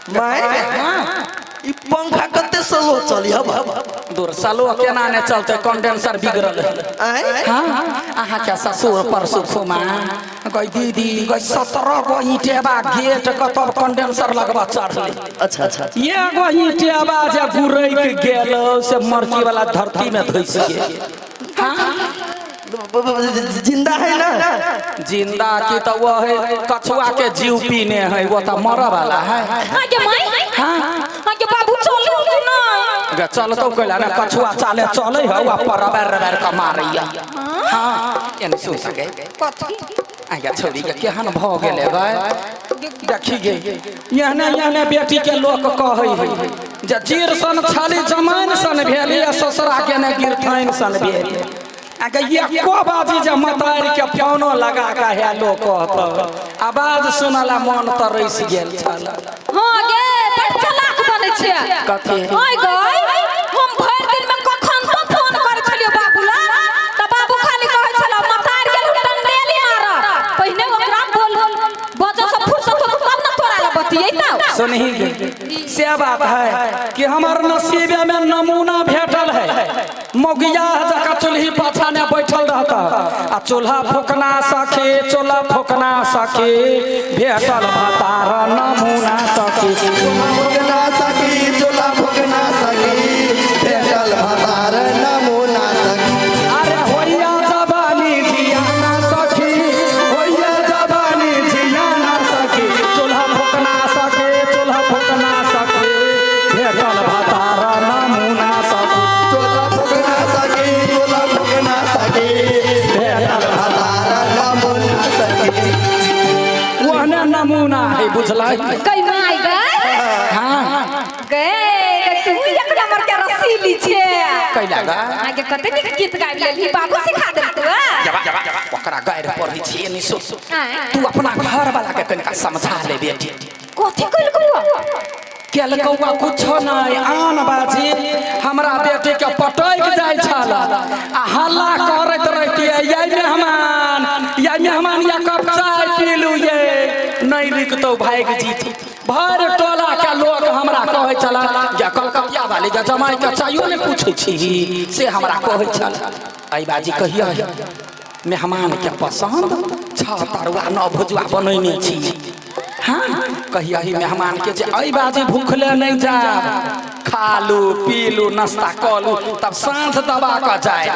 माय, ई पंखा कते स्लो चली हब। दूर सलो केना ने चलते, कंडेंसर बिगड़ल है। आय? हाँ, अहाँ के ससुर परसु खुमा गई दीदी गई 17 गो ईटेबा गेट के तब कंडेंसर लगवा चढ़ले। अच्छा अच्छा। एगो ईटेबा जे गुरैक गेल से मरकी वाला धरती में धैस गेल। हाँ। जिंदा है ना? जिंदा की तो वो है, कछुआ के जीव पीने है, वो तो मरे वाला है। आगे माई। हाँ। आगे बाबू, चलू कि नहीं? गे चलतो कैला ने, कछुआ चाले चले है, वो पर रबर रबर के मारैया। हाँ, एने सुन सके। कथी? आगे छौड़ी के केहन भ गेले गए देखी गे। एहने एहने बेटी के लोक कहै है जे जीर सन छाली जमाइन सन भेली आ ससुरा के ने गिरथाइन सन भेली। आगे एको बाजी जे मतारि के फोनो लगा के हे लोक कहत, आवाज सुनला मन त रसि गेल छल। हाँ गे, बड़ चालाक बनै छै। कथी? ओय गई, हम भरि दिन में कखन तो फोन करै छलियो बाबू ला, त बाबू खाली कहै छला मतार गेल टंडेली मार। पहिने ओकरा बोल बजऽ से फुर्सत होतौ तब न तोरा ला बतियैतौ। सुनही गे, से बात है कि हमर नसीबे में नमूना भेटल है। मौगिया जका चूल्ही पाछा ने बैठल रहता आ चूल्हा फूकना सखी, चूल्हा फूकना सखी, भेटल भतार नमूना सखी। फुकना सखी, चोला फुकना सखी, भेटल भतार नमूना सखी। अरे होइया जवानी जियाना सखी, होइया जवानी जियाना सखी, चूल्हा फूकना सखी, चूल्हा फूकना सखी, भेटल भतार नमूना सखी। चोला फुकना सखी, चोला फुकना सखी, भेटल भतार नमूना सखी। ओहने नमूना है, बुझलै? गई माय गई। हाँ। गई, तू एक नंबर के रसीली छे। कैला गा? आगे कते नीक गीत गाबि लेलही, बाबू सिखा देलकौ। ओकरा गारि पढ़ै छियै नि सुन। आँय? तू अपना घर वाला के कनिका समझा ले बेटी। कथी कलकौ? केलकौआ कुछो नहि, आन बाजी हमरा बेटी के पटकि जाइ छल आ हल्ला करैत रहितियै, यै मेहमान, यै मेहमान, या कप चाय पीलू ये, नहि लिखतौ भागि जीती। भरि टोला के लोग हमरा कहै छल जे कलकतिया वाली के जमाई के चाइयो नहि पूछै छी, से हमरा कहै छल। एहि बाजी कहिया मेहमान के पसंद 6 तरुआ 9 भुजुआ बनैने छी। हाँ, कहिया ही मेहमान के जे एहि बाजी भूखले नहीं जाब, खा लू पी लू नाश्ता कऽ लू तब साँझ दबा कऽ जाय।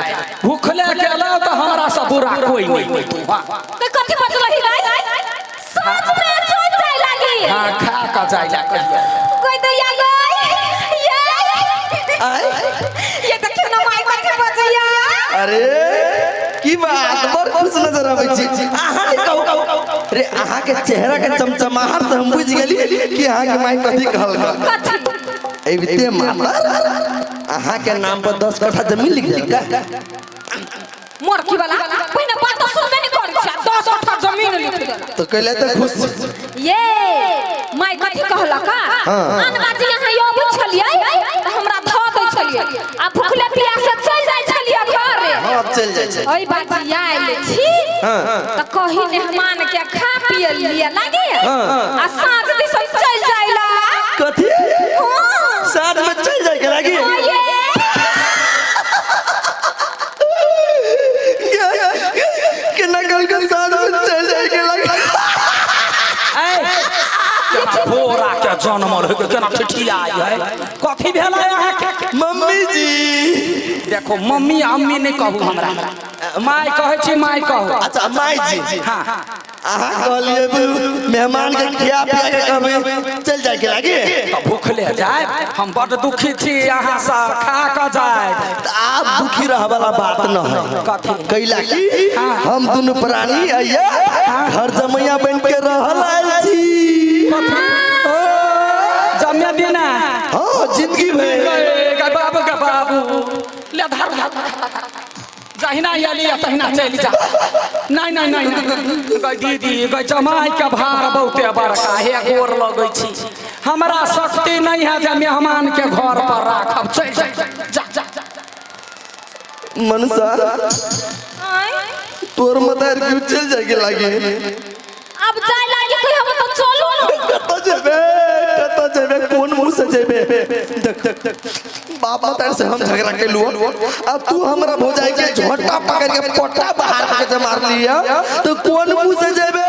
भूखले गेलौ तऽ हमरा से बुरा कोई नहीं। हाँ। गई कथी बजलही गई? साँझ में चल जाय लागी? हाँ, खा कऽ जाय ला कहिया। गई दैया गई ये। आय? ये देखियो ना माय कथी बजैया। अरे की बात, बड़ खुश नजर आबै छी अहाँ। ने कहू रे, अहाँ के चेहरा के चमचमाहट से हम बुझि गेली कि अहाँ के माय कथी कहलक। कथी? अबिते माता अहाँ के नाम पर 10 कट्ठा जमीन लिख देलका। मोरकी वाला पहिने बात सुनबे नहीं करै छै, 10 कट्ठा जमीन लिख देलक। तो कैले तऽ खुश छी। ये माय कथी कहलक? हाँ। आन बाजी यहाँ अबै छलियै तऽ हमरा धऽ दै छलियै आ भुखले प्यासे चलि जाइ छलियै घरे। हाँ, अब चलि जाइ छै। ओहि बाजी आयल छी तऽ कही मेहमान के खा पिए लिअ लागे हाँ। आ साँझ दिसन चलि जाइला। कथी? हाँ। साँझ में चलि जाय के लागी? हाँ, ये। केना कल साँझ में चलि जाय के लागी? केना घोड़ा के जनमल है, केना ठिठियाइ है। कथी भेलै अहाँके? मम्मी जी। देखो, मम्मी अम्मी नहि कहू हमरा, माय कहै छी, माय कहू। अच्छा, माय जी। हाँ। अहाँ कहलिए मेहमान के खिया पिया के कहबै चलि जाय के लागी। तऽ भूखले जाय? हम बड्ड दुखी छी अहाँ से, खा कऽ जाय। तऽ आब दुखी रह वाला बात न है। कथी? कैला कि हम दुनू प्राणी अइया घर जमैया बन के रहल आयल छी। जमे दिना? हाँ, जिंदगी भर। गे बाबू, गे बाबू, ले धर धर, जहिना अयली तहिना चलि जा। नहीं नहीं नहीं नहीं गई दीदी, गई जमाई के भार बहुते बड़का हे, गोर लगै छी, हमरा शक्ति नहीं है जे मेहमान के घर पर राखब। चल जा जा जा। मनसा। आँय? तोर मतार क्यों चल जाय के लागी? अब जाय लागी कहियो तऽ चलू ने। कतऽ जेबे, कतऽ जेबे? कोन मुंह से जेबे? देख, बाप मतार से हम झगड़ा केलू, अब तू हमरा भौजाई के झोंटा पकड़ के पोटा बाहर के जे मार लिया तो कोन मुंह से जेबे?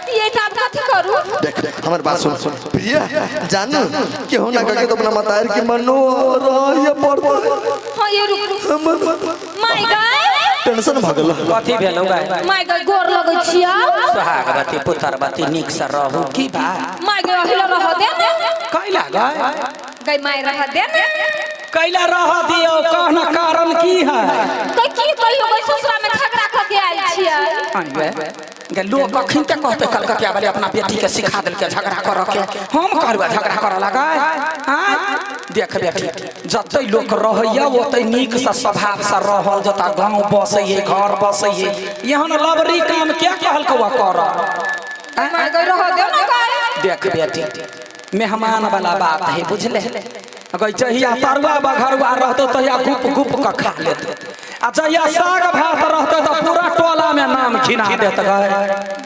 ये तो आप कथी करू? देख, हमर बात सुन प्रिया, जानू केहू ना करके तो अपना मतार के मनो रह पड़तो। हां ये रुक रुक। हमर my गाय टेंशन भगल। कथी भेलौ गाय? My गाय गोर लगै छिया। सोहागवती पुत्रवती नीक से रहू की बात? My गाय अहिला रह दे ने। कैला गाय? गई my रह दे ने। कैला रह दियो कहना कारण की है? तो की कहियो गई ससुरा में झगड़ा क के आयल छिया। आइ गे लोग कखन ते कहते कलकतिया वाले अपना बेटी के सिखा देलके झगड़ा कर के, हम कहलु झगड़ा कर लगा। हां देख बेटी, जतै लोक रहैया ओतै नीक से स्वभाव से रहल, जता गांव बसैये घर बसैये, एहन लबरी काम क्या कहलकौ कर? My गाय रह दे ना गाय। देख बेटी, मेहमान वाला बात है बुझले, अगर जहिया तरुआ बघरुआ रहतो तहिया गुप गुप क खा लेत, आ जहिया साग भात रहतो त पूरा टोला में नाम घिना देत गए।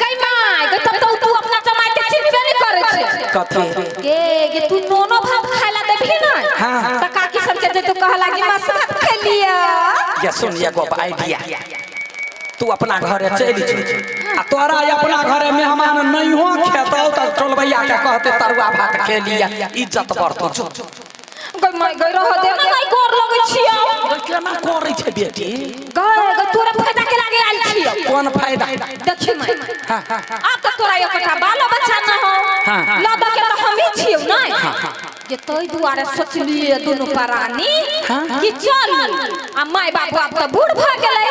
गई my गई तब तो तू अपना जमाई के चिन्हबे नहीं करे छे। कथी? गे गे तू नोनो भात खाइला देबही ना? हां। त काकी सब के जे तू कहला कि मस्त भात खेलिया। ये सुन एगो आइडिया, तू अपना घरे चलि जो, आ तोरा अपना घरे मेहमान नहीं हो खेतौ त टोलबैया के कहते तरुआ भात खेलिया, इज्जत बढ़तो। जो गई my गई रह दे ना गई गोर लगै छिया। केना करै छै बेटी? गई गई तोरा फायदा के लागे आयल छियो। कोन फायदा? देखी my, हां हां आब त तोरा एकटा बालो बच्चा न हो, हां। लद के त हमही छियो नै। जे तै दुआरे सोचलिए दुनू प्राणी कि चल आ my बाबू आब त बूढ़ भ गेलै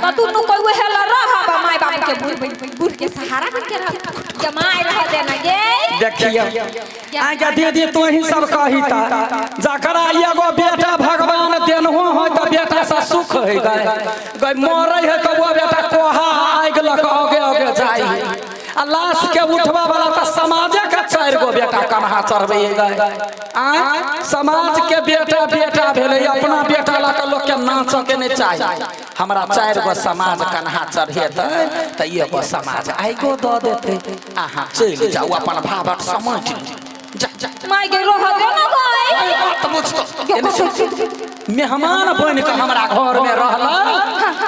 त दुनू कोई वहे ल रहब, आ my बाबू के बूढ़ बूढ़ के सहारा बन के रहब। जमाई रह देना गे। देखियो आगे दीदी तू ही सब कही ता, जकरा एगो बेटा भगवान देनहो हो त बेटा से सुख है गए, गए मरे है त वो बेटा कोहा आगि लक आगे आगे जाई, आ लाश के उठवा वाला त समाजे के चारि गो बेटा कन्हा चढ़बै गए। आय समाज के बेटा बेटा भेलै, अपना बेटा ला के लोग के नाच के नहीं चाही। हमरा चारि गो समाज कन्हा चढ़ेतै त एगो समाज आइगो the देतै। अहाँ चलि जाउ अपन भावक समझ जा जा। My गई रह दे ना गई। बात बुझतो, मेहमान बन के हमरा घर में रहला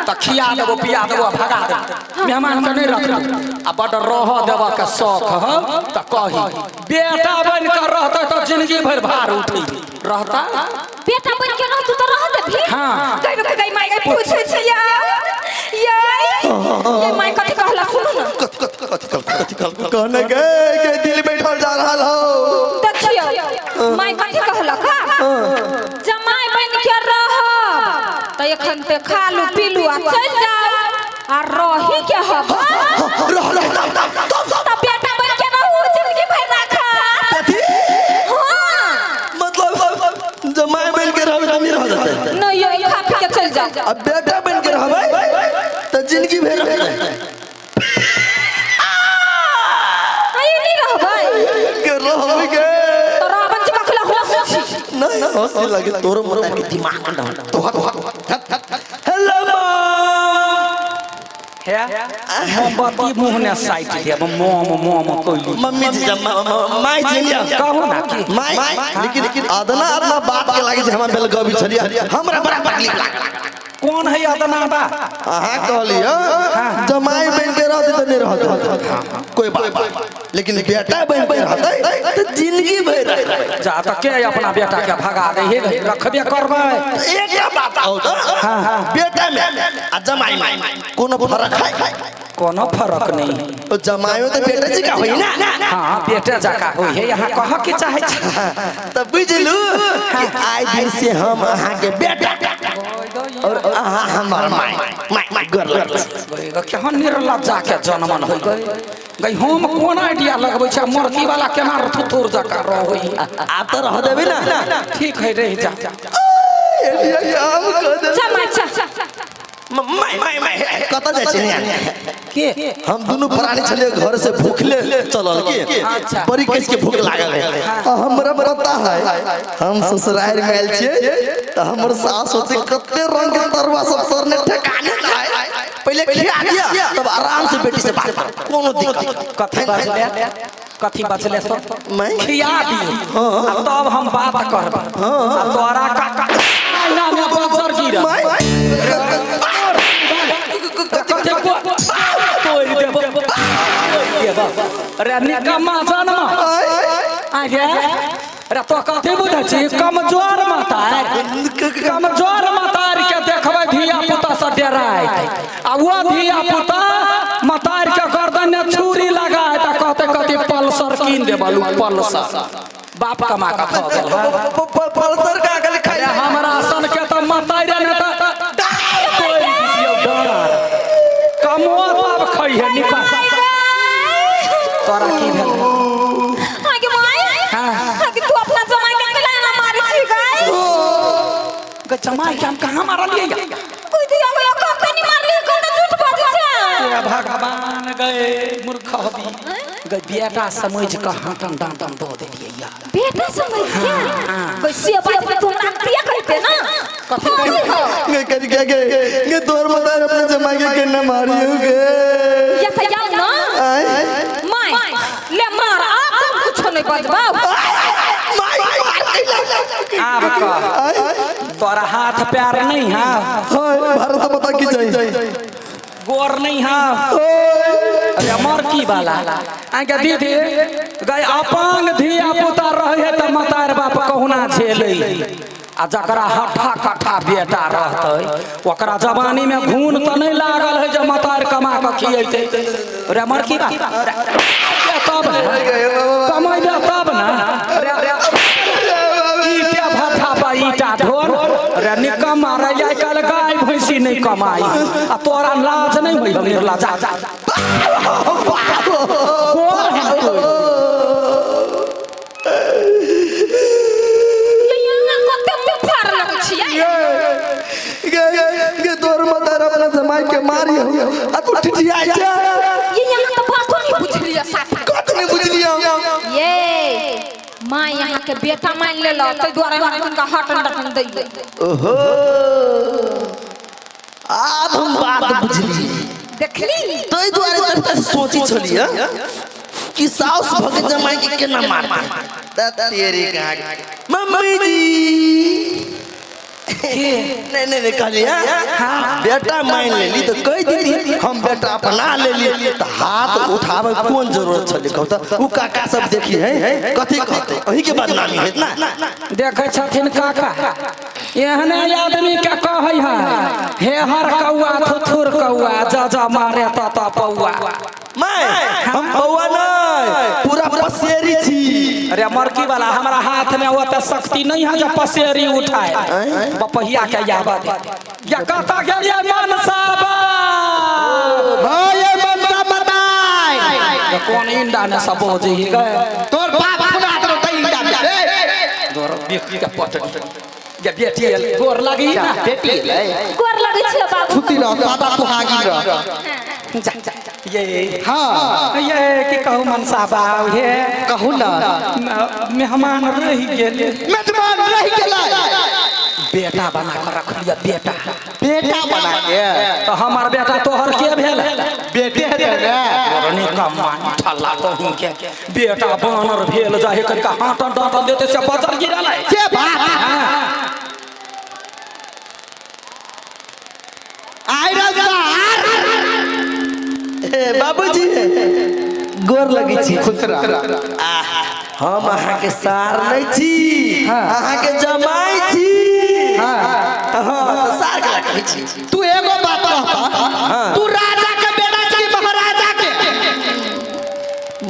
त खिया देबो पिया देबो भगा देबो, मेहमान के नहीं रखबो। आ बड रह देब के शौक ह त कही बेटा बन के रहतै त जिंदगी भर भार उठै रहता। बेटा बन के रहतू त रह देबी। हां गई रुक गई my गई पूछै छै या ये my कथी कहला सुनू ना। कथी कथी कथी कहने के के दिल बैठल जा रहल हो। देखियो my कथी कहला का, जमाई बन के रहब त एखन ते खालू पीलू आ चल जाओ, आ रही के हब रह रह त बेटा बन के रहू जिंदगी भर राखा। कथी? हां मतलब जमाई बन के रहबे त नहीं रह जतै? नहीं ये खा पी के चल जाओ। अब बेटा बन के रहबै त जिंदगी भर रहतै। आई नहीं रहबै के रहबै के तो रावण जी कखला होश छी नहीं हंसी लगे तोरो मतार के दिमाग न तो हेलो मॉम हे मोमबत्ती मुंह ने साइट देब मोम मोम कोइली। मम्मी जी my जी कहू ना की माय, लेकिन अदना अदना बात के लागे जे हमरा बेलगबी छलिया, हमरा बड़ा तकलीफ लागल। कौन है अदना बात? अहाँ कहलियो जमाई बन के रहतै त नहीं रहतै कोई बात, लेकिन बेटा बन के रहतै त जिंदगी भर रहतै। जा त के अपना बेटा के भगा दे हे रखबे करबै। एकटा बात आओ त बेटा में आ जमाई में कोनो फर्क है? कोनो फर्क नहीं। तो जमायो तो बेटा जी का होई ना? हां बेटा जका होई है, यहाँ कह के चाहे छी। त बुझलू कि आइ दिन से हम अहाँ के बेटा और अहाँ हमर my my गोर लगै छी। केहन निर्लज्जा के जनमन होई गई गई। हम कोन आइडिया लगबै छै मरकी वाला केना थुथुर जका रहै। आब त रह देबे ना? ठीक है रह जा। काम कर दे जमाई चा my my my कत जाइ छी के? हम दुनू प्राणी छलिए घर से भूखले चलल के, बड़ी केस के भूख लागल है। हमरा पता है हम ससुराल में आयल छियै त हमर सास होते कते रंग के तरुआ सब तरने ठेकानेない। पहले खिया दिया तब आराम से बेटी से बात कर, कोनो दिक्कत। कथी बाजले? कथी बचले तो मैं? खिया दियो आ तब हम बात करब आ तोरा काका आईना में बजर गिरल मैं कथी तोड़ देबो देबो रे निकम्मा जनमा आगे रे तो कथी बुझै छी कमजोर मतार कमजोर मतार के देखबै धिया पुता से डराइत आ वो धिया पुता मतार के गर्दन में छुरी लगाए त कहते कथी पल्सर कीन देबलू पल्सर बाप कमा के खा गेल पल्सर का गल खाई अरे हमरा सन के त मतार ने त तोड़ दियौ डर कमो तब खइहे निकल तोरा की भेल आगे माय हाँ। आगे तू अपना जमाई के केला ना मारे छी गाय गे जमाई के हम कहाँ मारलियै कोई दिया गया कब नहीं मारली कब झूठ बाजै छै हे भगवान गए मूर्ख हबी गए बेटा समझ के हाथन डांटन दो देलियै या बेटा समझ के कैसे बात में तुम रखतिया कहते ना कथी कहते? गे कर के गे गे तोर मतार अपने जमाई के केना मारियो गे या त याव ना आय my ले मार आ तुम कुछ नहीं बजबा माय मार कैला आब कह आय तोरा हाथ पैर नहीं है हाय भारत माता की जय गोर नहीं है अरे मरकी वाला आके दीदी गए अपांग धिया पुता रहे है त मतार बाप कहुना झेलै आ जकरा हट्ठा कट्ठा बेटा रहतै ओकरा जवानी में घून त नहीं लागल है जे मतार कमा के खियैतै रे मरकी बा तब ने कमैबे तब ने रे ईटा भट्ठा पर ईटा ढोर रे निकम्मा रे आइ काल्हि गाय भैंसी नहीं कमाई आ तोरा लाज नहीं होइ हम निर्लाजा गोर है तू। ये यहाँ कते बुफार लग छियै गे गे तोर मतार अपने जमाई के मारियो आ तू ठिठियाई छै ये यहाँ तो बातो नहीं बुझलियै साफा कत नहीं बुझलियो ये माँ यहाँ के बेटा मान लेलो तै दुआरे हम हुनका हटन डटन दैयै ओहो आब हम बात बुझली देखली तै दुआरे तनिका सोची छलियै कि साउस भगत जमाई के केना मारते त तेरी कहाँ मम्मी जी नहीं नहीं नहीं कहलियै बेटा मान लेली तो कह दीदी हम बेटा अपना लेली तो हाथ उठावे कोन जरूरत छलै कहू त उ काका सब देखी है कथी कहते अहीं के बदनामी हेत ना देखै छथिन काका एहने आदमी के कहै है हे हर कौआ थुथुर कौआ जा जा मारे त त पौआ मैं हम बौआ नहीं पूरा पसेरी छी अरे मरकी वाला हमरा हाथ में ओते शक्ति नहीं है जे पसेरी उठाए बपहिया के याबा दे या कता गेलियै मनसा भाई ये मनसा बताई बाप कोन इंडा ने सब बोझी गए तोर बाप खुना तो तई इंडा में ए गोर बिख के पटनी जे बेटी एल गोर लगी ना बेटी ले गोर लगै छियै बाबू सुती रह सादा सुहागी रह जा जा ये हां ये की कहू मनसा बाब हे कहू ना मेहमान रहि गेले मेजबान रह गेलै बेटा बना के रख लिया बेटा बेटा बना के तो हमार बेटा तोहर के भेल बेटे हेतै ने गोरनी कम्मा ठल्ला तोही के बेटा बानर भेल जाहे कनिका हाटन डाटन देते से बजर गिरल है से बात आयरन सार ए बाबूजी गोर लगी छी खुश रह आह, हम अहाँ के सार नहीं छी अहाँ के जमाई छी हां हाँ तो सार के कहै छी तू एगो बात कहता तू राजा के बेटा छी महाराजा के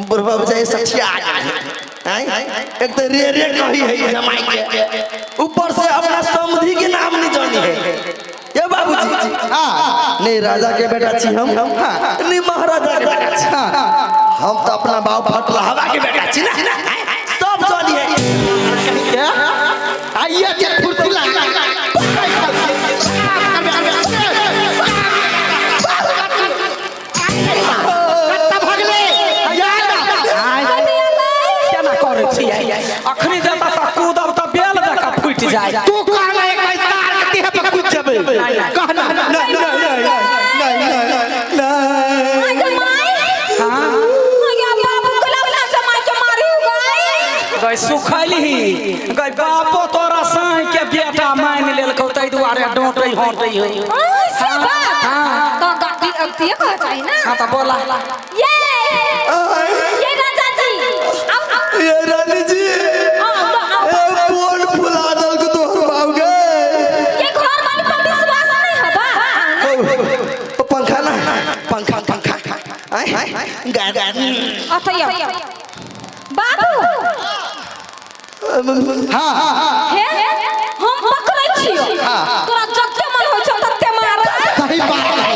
बुढ़वा बचाई सठिया गेल है। आँय? एक तो रे रे कही है जमाई के ऊपर से अपना समधी के नाम नहीं जानी है ये बाबूजी हाँ नहीं राजा के बेटा छी हम नहीं महाराजा के बेटा छी हम तो अपना बाप फटलहवा के बेटा छी ना सब जानी है क्या आइए के कुर्सी लगा कत्ता भगले याद केना करै छियै अखनी जता सा कूदब तऽ बेल जकाँ फूटि जाय तू कहना एक बार तार के देह पर कूद जेबै कहना नहीं नहीं नहीं नहीं नहीं नहीं आगे माय हाँ आगे बाबू के लगला जमाई सुखलही गई बापो तोरा साई के बेटा मान लेलकौ तै दुआरे डोटै होटै हो। से बात तो गाती अगतिए कह चाही ना। हां त बोला ये ये राजा जी आओ ये रानी जी ए बोल फुला दल के तोहर बाप गे। ये घर वाले पर विश्वास नहीं है बा। पंखा ना पंखा पंखा आय गा गा अतया बाबू। हां हे हम पकड़ै छियो तोरा जते मन होइ छौ तते मार। सही बात है।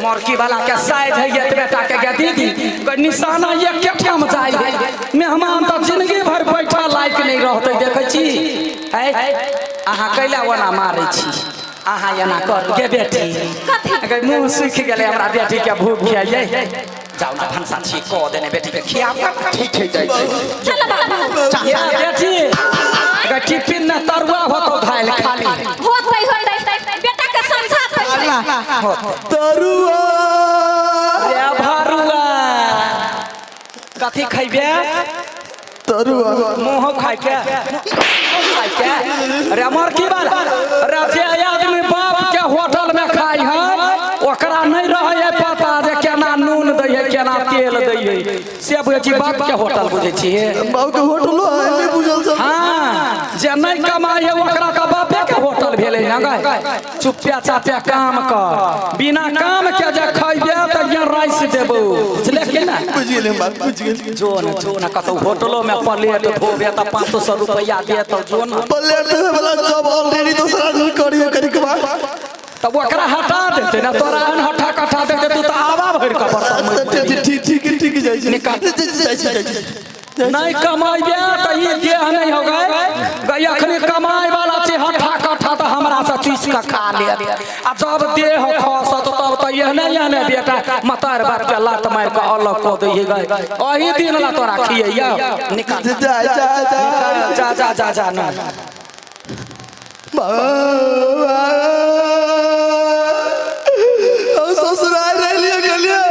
मरकी वाला के साइज है ये बेटा के गे दीदी के निशाना एक के ठाम जाय है। मेहमान तो जिंदगी भर बैठा लायक नहीं रहते देखै छी। है अहाँ कैला ओना मारै छी अहाँ एना कर गे बेटी गई मुंह सूख गेलै हमरा बेटी के भूख खियाइए जाओ ना भनसा छी क देने बेटी के खियाब। ठीक है जाय छी। चल बाबू ये बेटी गई टिफिन में तरुआ होतो धाइल खाली होतै होतै बेटा के समझा तरुआ रे भरुआ कथी खइबे तरुआ मुंह खाइ के रे मरकी वाला रे जे आदमी बाप के होटल में खाइ है ओकरा नहीं रहे है पता जे केना नून दै है केना तेल दै है से बुझै छी बाप के होटल बुझै छी। बाप के होटलो है नहीं बुझल सब। हां जे नहीं कमाइ है ओकरा का बापे के होटल भेलै ना गए। चुपे चापे काम कर बिना काम के जे खइबे त यहाँ राइस देबो बुझले के ना। बुझ गेलै हम बात बुझ गेल। जो न जो न कतौ होटलो में प्लेट धोबे त 500 रुपया देतौ जो न प्लेट धोबे वाला जॉब ऑलरेडी दूसरा आदमी करियो करी के बाद तब ओकरा हटा देते ना तोरा एहन हटा कटा देते तू त आवा भरि के बर्तन। ठीक ठीक ठीक जाइ छी निकाल। जाइ छी जाइ छी नहीं कमाइबे त ई देह नहीं हो गए गई अखनी कमाए वाला छै हटा कटा त हमरा से चूस के खा ले आ जब देह खसत तब त एहने एहने बेटा मतार बाप के लात मारि के अलग क दै है गए ओही दिन ला तोरा खियैया। निकाल जा जा जा जा जा जा जा ना ससुराल रह लिया गेलिए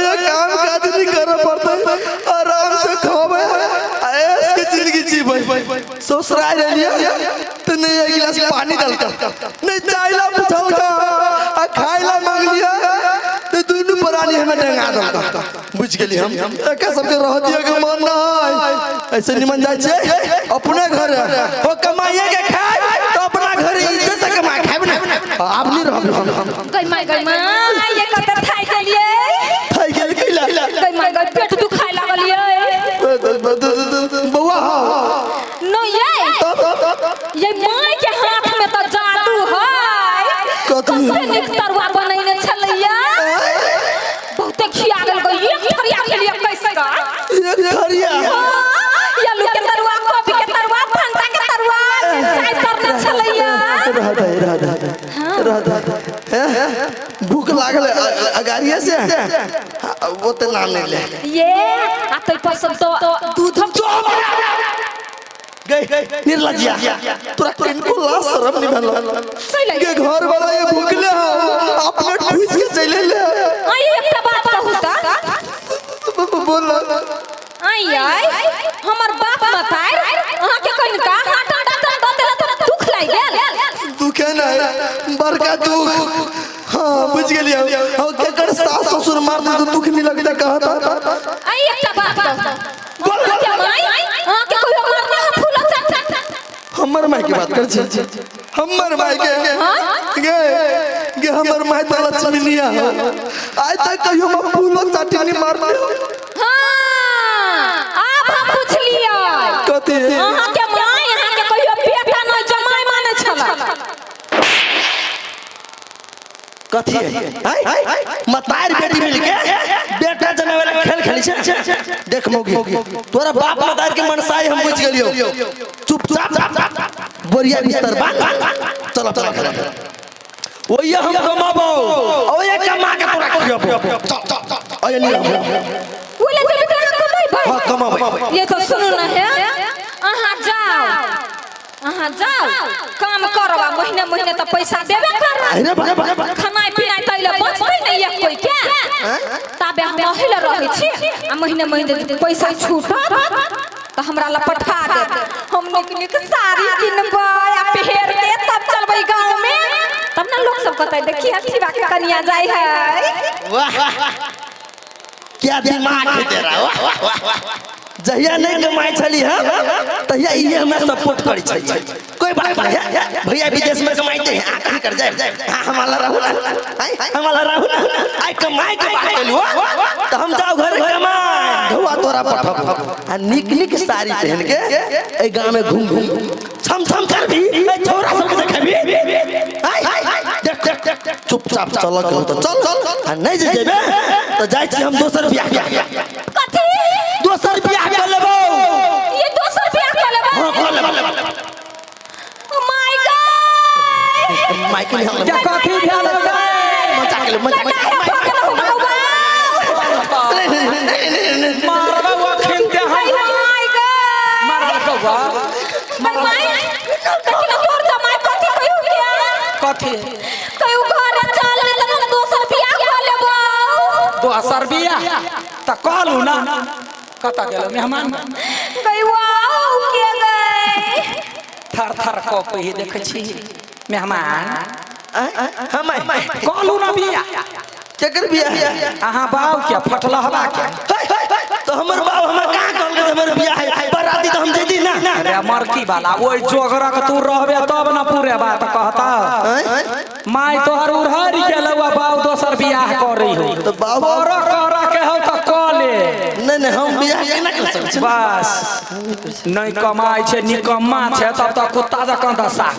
ये काम काज नहीं करे पड़ते आराम से खावे ऐस के जिंदगी जीवे। ससुराल रह लिया तो नहीं एक गिलास पानी डालता नहीं चायला पूछलका आ खायला मांग लिया तो दोनों प्राणी हमें डंगा दलका। बुझ गेली हम एका सबके रह दिया के मन ना ऐसे निमन जाय छे अपने घर हो कमाइए के खाए तो अपना घर इज्जत से कमा खाए ना आब नहीं रहब हम। गई माय गई माय ये कत थाई गेलिए थाई गेल कैला गई माय गई पेट दुखाय लागल ये बउआ न ये ये my के हाथ में त जादू है कते नीक तरुआ बनैने छलैया बहुते खिया गेल गई एक थरिया खेलिए कैसे का एक थरिया आलू के तरुआ गोभी के तरुआ भंटा के तरुआ चाय तरने छलैया। रह दे रह दे रह दे भूख लागल अगारिया से वो तो नाम नहीं ले ये आ तै पर सब तो दूध गई निर्लज्जिया तोरा किनको ला शर्म नहीं भेल के घर वाला ये भूखले हो अपने ठूस के चले ले। आई एकटा बात कहू त बोल आई आई हमर बाप मतार अहाँ के कनिका हाटा डॉक्टर द देला त दुख लागि गेल। दुखे नहीं बड़का दुख। हां बुझ गेलियै हम केकर सास ससुर मार दे तो दुख नहीं लगता कहता। आई एकटा बात कहू बोल के माई अहाँ के कोई मारना है फूल चाट हमर माई के बात कर छी हमर माई के गे गे हमर माई त लक्ष्मीनिया हो आज तक कहियो हम फूलो चाटी नहीं मारले। हां आब हम पुछलियै कथी अहाँ के माई अहाँ के कहियो बेटा नहीं जमाई माने छला कथी है मतार बेटी मिलके बेटा जमाई वाला खेल खेली छे। देख मौगी तोरा बाप मतार के मनसाई हम बुझ गेलियो। चुपचाप बोरिया बिस्तर बांध चल अपना घर ओये हम कमाबो ओये कमा के तोरा खियाबो। चल ओये लियो बोले जे बेटा कमाई भाई। हां कमाबो। ये तो सुनू ना है अहाँ जाओ अहाँ जाओ काम करब आ महीने महीने तऽ पैसा देबे करब। अरे बाप, खानाइ पिनाइ तै लए बचतै नहि एक कोइ के, ताबे हम अही लए रहै छी आ महीने महीने पैसा छूटत तऽ हमरा लए पठा देब। हम नीक नीक साड़ी किनबै आ पहिर के तब चलबै गाँव में, तब ने लोक सब कहतै देखी अथीबा के कनिया जाइ है। वाह क्या दिमाग है तेरा, वाह वाह वाह। जहिया नहीं कमाई छली हम तहिया ये हमरा सपोर्ट करी छली। कोई बात नहीं है, भैया विदेश में कमाते हैं, आ कहाँ कर जाए, हाँ हमारा राहुल, हमारा राहुल आई कमाए के बात कलू तो हम जाओ घर कमाए धोआ तोरा पठब आ निक निक साड़ी पहन के ए गांव में घूम घूम छम छम कर भी ए छोरा सब के देखबी। आई देख देख चुपचाप चल के तो चल आ नहीं जे जेबे तो जाय छी हम दोसर बियाह। कथी दोसर बियाह कर लेबो? ये दोसर बियाह कर लेबो? हां कर लेबो। ओ my God, Michael हम क्या कथी भेल गए? मजाक ले मजाक मारबा अखिन ते हम my God मारबा कौआ my कथी ना तोर जमाई कथी कहियो के कथी कहियो घर चल नहीं त हम दोसर बियाह कर लेबो। दोसर बियाह त कहलू ना कतऽ गेल मेहमान? गई वाओ के गए थर थर कपै है देखै छी मेहमान। हम कहलू ना बियाह केकर बियाह? अहाँ बाऊ के फटलहबा के। तो हमर बाप हमरा कहाँ कहल के हमर बियाह है बराती तो हम जेती ना। अरे मरकी वाला ओइ जोगरक तू रहबे तब ना पूरे बात कहता। माय तोहर उड़हर गेलौ बाऊ दोसर बियाह करै हो तो बाऊ कर कर के हौ त क ले। नहीं नहीं हम बियाह केना कर सकै छी? बस नहीं कमाइ छै निकम्मा छै तब त कुत्ता जकाँ दशा।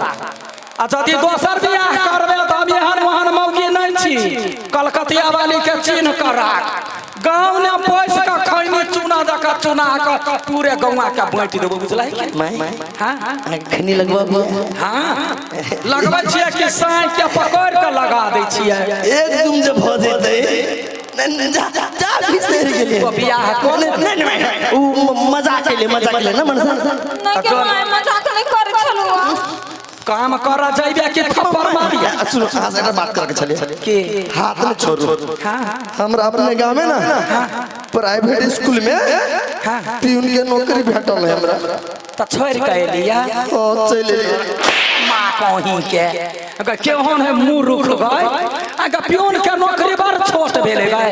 आ यदि दोसर बियाह करबे त हम एहन ओहन मौगी नहीं छी, कलकतिया वाली के चिन्ह कर राख। गाँव ने पैस के खैनी चूना जकाँ चुना के पूरे गौआ के बाँटि देबो, बुझलही कि? माय हाँ खैनी लगवा हाँ लगबै छियै कि साँइ के पकड़ि के लगा दै छियै एक दुम जे भ जेतै। नहीं जा जा बिसरि गेलियै तो बियाह कऽ ले। नहीं नहीं उ मजाक केले मजाक केले ना मनसा। नहीं के my मजाक नहीं करै छलु। काम कर जइबे कि थप्पड़ मारिया? सुनो अहाँ से एकटा बात करके छलियै के हाथ में छोड़ू। हाँ हमरा अपने गाँव में ना प्राइवेट स्कूल में प्यून के नौकरी भेटल है हमरा। त छोड़ि के एलिया? ओ चलि एलियै। माँ कहीं के अगर केहन है मूर्ख गए, अगर प्यून के नौकरी बड़ छोट भेलै गए।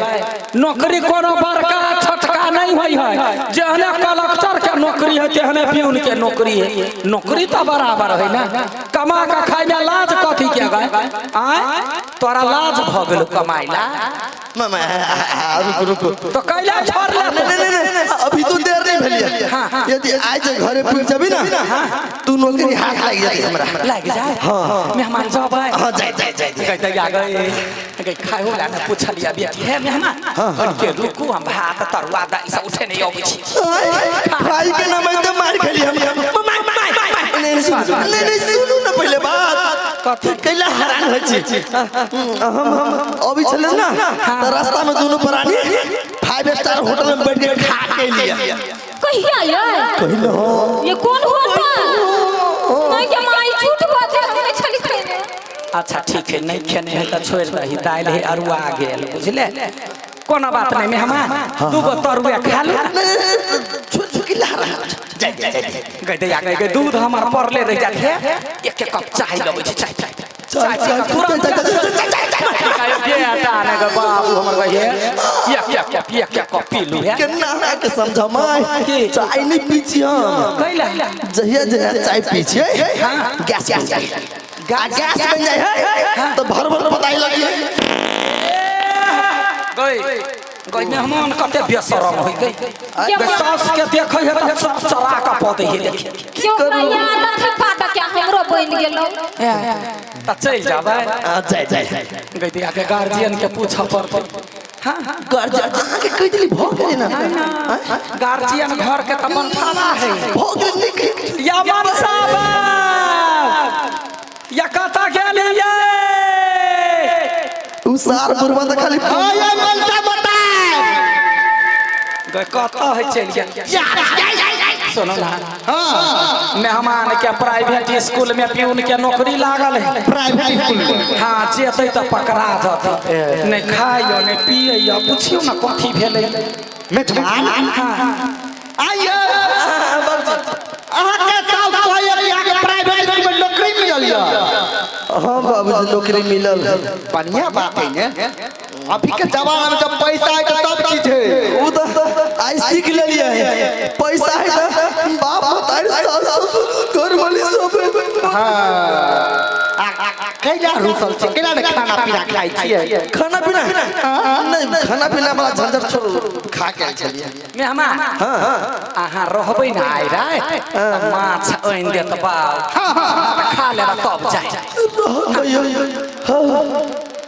नौकरी कोनो बड़का छोटका नहीं होइ है, जेहने कलेक्टर के नौकरी है तेहने प्यून के नौकरी है। नौकरी तो बराबर है ना, कमा के खाइ में लाज कथी के गए? आय तोरा लाज भ गेल कमाइ ला? मामा रुको रुको तो कैला छोड़ले? नहीं नहीं अभी तो देर नहीं भेलियै। यदि आज घरे पहुंच जबी ना तू नौकरी हाथ लागि जाय हमरा। लागि जाय? हां मेहमान जबै? हां जाय जाय जाय गई आ गई गई खाइहो ला ना पूछलिया बेटी हे मेहमान के रुकू हम भात तरुआ दालि सब उठे नहीं अबै छी। खाइ के नाम त मार खेली हम। नहीं नहीं सुनू ना पहले बात कथी कैला हैरान होइ छी हम। अभी छले ना त रास्ता में दोनों प्राणी 5 स्टार होटल में बैठ के खा के लिया। कहिया ये कहिलो ये कौन होटल? नहीं के माई झूठ बाजे हम नहीं छली खेने। अच्छा ठीक है नहीं खेने है त छोड़ दही, दालि है अरुआ गेल बुझले, कोनो बात नहीं मेहमान दूगो तरुआ खा ले। छोड़ छोड़ के ला रहा जाय जाय गई दैया गई गई दूध हमर परले रह जात है, एक एक कप चाय लबै छी चाय चाय चाय तुरंत बेटा ने बाबू हमर कहिए एक एक कप एक एक कप पी लू है। केना के समझ my चाय नहीं पी छी हम। कैला? जहिया जहिया चाय पी छी गैस गैस बन जाय है तो भर भर बताई लगी है। गई गई मेहमान कते बेशरम होई गई, सास के देखै है त चरा के पदै है देखि। क्यों आदत है पाता क्या हमरो बन गेलो त चल जाबै? हां जाय जाय गई दिया के गार्जियन के पूछ पड़तै। हां गार्जियन अहाँ के कहि देली भ गेलै ना? गार्जियन घर के त मनफावा है भ गेलै नहीं या मनसा या कतऽ गेलियै? उ सार बुढ़वा त खाली हां मनसा बता गई कतऽ है चलि गेल। सुनो ना, मेहमान के प्राइवेट स्कूल में प्यून के नौकरी लागल है। प्राइवेट स्कूल में? हाँ, जेतै तऽ पकड़ा जतै, नहि खाइयो नहि पियैयो, पुछियो ना कथी भेलै। मेजबान आइए, अहाँके सास कहैया कि अहाँके प्राइवेट स्कूल में नौकरी मिलल यऽ। हाँ बाबूजी, नौकरी मिलल। बढ़िया बात है ने, अभी के जमाना में जब पैसा है तो सब चीज है। वो तो आई सीख लेलिए है, पैसा है तो बाप मतारी सास ससुर घर वाली सब है। हाँ, कैला रुसल छै, कैला ने खाना पीना खाइ छियै? खाना पीना नहीं, खाना पीना वाला झंझट छोड़ू, खा के आयल छलियै। मेहमान, अहाँ रहबै ने आइ राति, तऽ माछ आनि देत बाउ, खा लेब तब जाय। रह कहियो, हाँ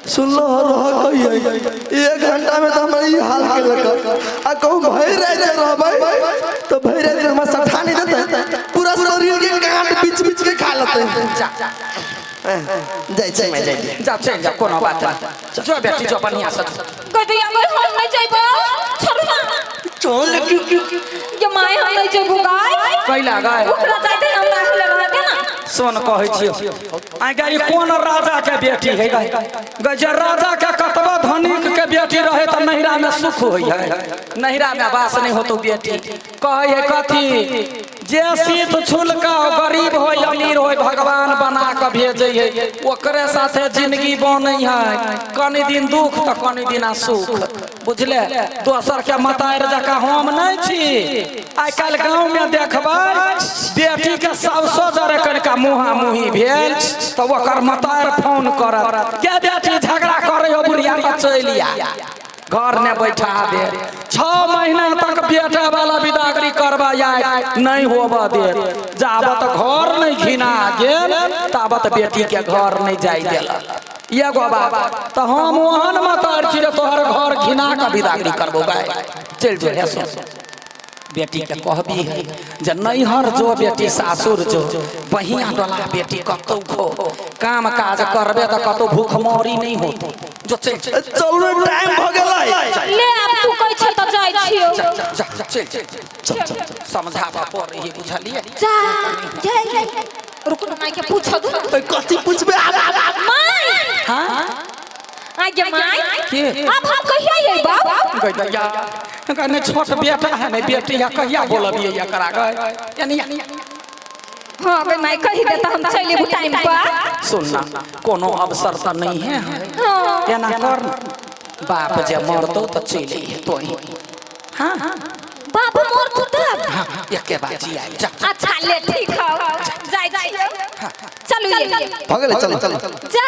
सुनलो, रह कहियो, एक घंटा में तो हमरा ई हाल केलक, आ कहूँ भरि राति रहबै तो भरि राति हमरा सठा नहीं देतै, पूरा शरीर के काट बीच बीच के खा लेतै। जा। जाइ छी मैं, जाइ छी। जा, चलि जाओ, कोनो बात नहीं, जो बेटी जो, बढ़िया से। गदैया गई, हम नहीं जइबो, छोड़ू ना। चल। ये my, हम नहीं जइबो गाय। कैला गाय? ओकरा जाइते हम राखले रह दे ना। सुन, कहै छियौ आइ गाय, कोन राजा के बेटी है गाय? गाय जे राजा के कतबा धनिक के बेटी रहे तऽ नैहरा में सुख होइ है, नैहरा में वास नहीं होतो। बेटी कहै है कथी, जे शीत छुलका गरीब हो अमीर हो, भगवान बना के भेजै है, ओकरे साथे जिंदगी बनै है। कनि दिन दुख तऽ कनि दिना सुख, बुझले? दोसर के मतारि जकाँ हम नहीं छी। आइ काल्हि गाँव में देखबै, बेटी के साउसो जरे कनिका मुहा मुही भेल तऽ ओकर मतारि फोन करत के बेटी झगड़ा करै हो बुढ़िया, तऽ चलि आ, घर ने बैठा दे। 6 महीना तक बेटा वाला विदागरी करबा आय नहीं होबऽ दे, जाबत घर नहीं घिना गेल ताबत बेटी के घर नहीं जाय देलक। एगो बात तऽ हम ओहन मतार छी जे तोहर घर घिना के विदागरी करबो गाय। चलि जो हे, सुन, बेटी के कहबी है जे नैहर जो बेटी, सासुर जो, बहिया डोला बेटी, कतौ खो काम काज करबे तऽ कतौ भूखमरी नहीं होतो। जो चल। चलू, टाइम भ गेलै। ले, आब तू कहै छै तऽ जाइ छियौ। जा जा, चल चल, समझाबऽ पड़ै है, बुझलियै? जा जा, रुकू ना, माय के पूछ दू ना। कथी पूछबे आब? आब my. हाँ। आगे my. के? अब हम कहिया अइबो? गई दैया, कहने छोट बेटा है नहीं बेटी है, कहिया बोलबियै एकरा गए यानी? हाँ गई my, कही दे तऽ हम चलि एबू टाइम पर। सुन ना, कोनो अवसर तऽ नहीं है। हाँ। एना कर न, बाप जे मरतौ तऽ चलि अइहे तोही। हाँ। बाबू मोर तब? हाँ, एके बाजी आबि जा। अच्छा ले, ठीक हौ, जाइ छियौ, चलू ये। भ गेलै, चलू चलू। जा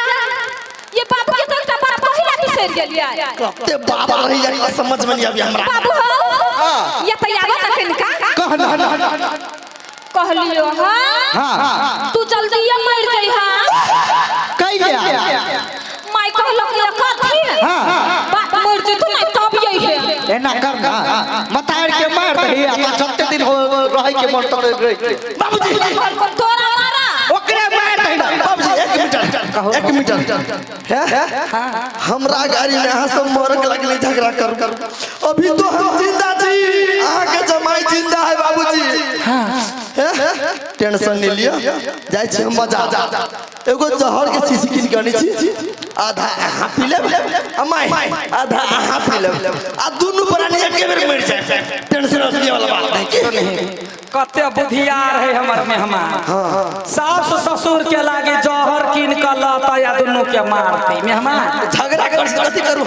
ये, बाबू के तो एकटा बात पहिला बिसरि गेलियै। कते बाप रही जाय, समझ में नहीं आबी हमरा। बाबू हो, ये तैयार ना कनिका। कह ना। कहलियो हाँ, हाँ। तू जल्दी ये मर जाइ। हाँ। कैला? माय कहलक ये कथी, बाप मर जेतू ना तब यही है। एना कर ना, मतार के मार दही आ जते दिन हो रहै के मन तक रहि के। बाबूजी। तोरा मारा। ओकरे मार दही ना। बाबूजी, एक मिनट, एक मिनट है। हमरा गाड़ी में अहाँ सब मरक लगले झगड़ा करू, अभी तो हम जिंदा छी, अहाँ के जमाई जिंदा है बाबूजी। हैं? टेंशन नहीं लियो, जाइ छी हम बाजार, एगो जहर के शीशी कीन के आनै छी, आधा अहाँ पी लेब आ माय आधा अहाँ पी लेब, आ दुनू प्राणी एके बेर मरि जाए। टेंशन लिये वाला बात नहीं की। कते बुधियार है हमर मेहमान, सास ससुर के लागे जहर कीन के लता या दुनू के मारते मेहमान। झगड़ा कर कथी करू?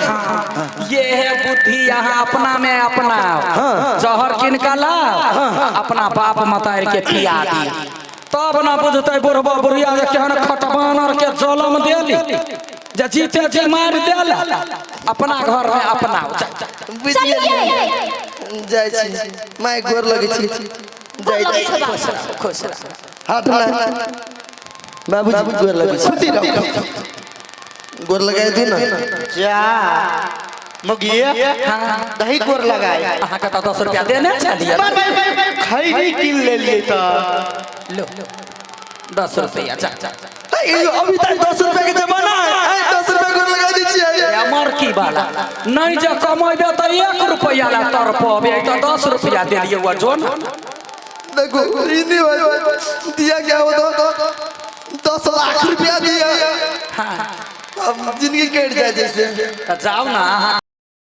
ये है बुद्धि, यहाँ अपना में अपना जहर कीन के लाओ, अपना बाप मतार के पिया दिया, तब न बुझते बुढ़बा बुढ़िया जे केहन खटबानर के जलम देली जे जीते जी मार देल। अपना घर में अपना जा, जा। बुझिए, जाइ छी माय, गोर लगै छी, जाइ छी। खुश रहो, खुश रहो। हाथ ना बाबूजी, गोर लगै छी, खुशी रहो। गोर लगाए दी ना। जा मुगिए, दही गोर लगाए। अहाँके तऽ 10 रुपया देने छलियै। खैनी कीन लेलियै तऽ। लो 10 रुपया, जा जा। हे, अभी तक 10 रुपया के जमाना है, हे, 10 रुपया गोर लगा दी छियै। अमर की वाला नहीं, जे कमेबे तऽ 1 रुपया ला तर पबे, तऽ 10 रुपया देलियै, जो ना। देखो ई नहीं भाई दिया क्या हो तो 10 लाख रुपया दिया। हाँ। अब जिंदगी कट जाए जैसे। तऽ जाउ ने अहाँ।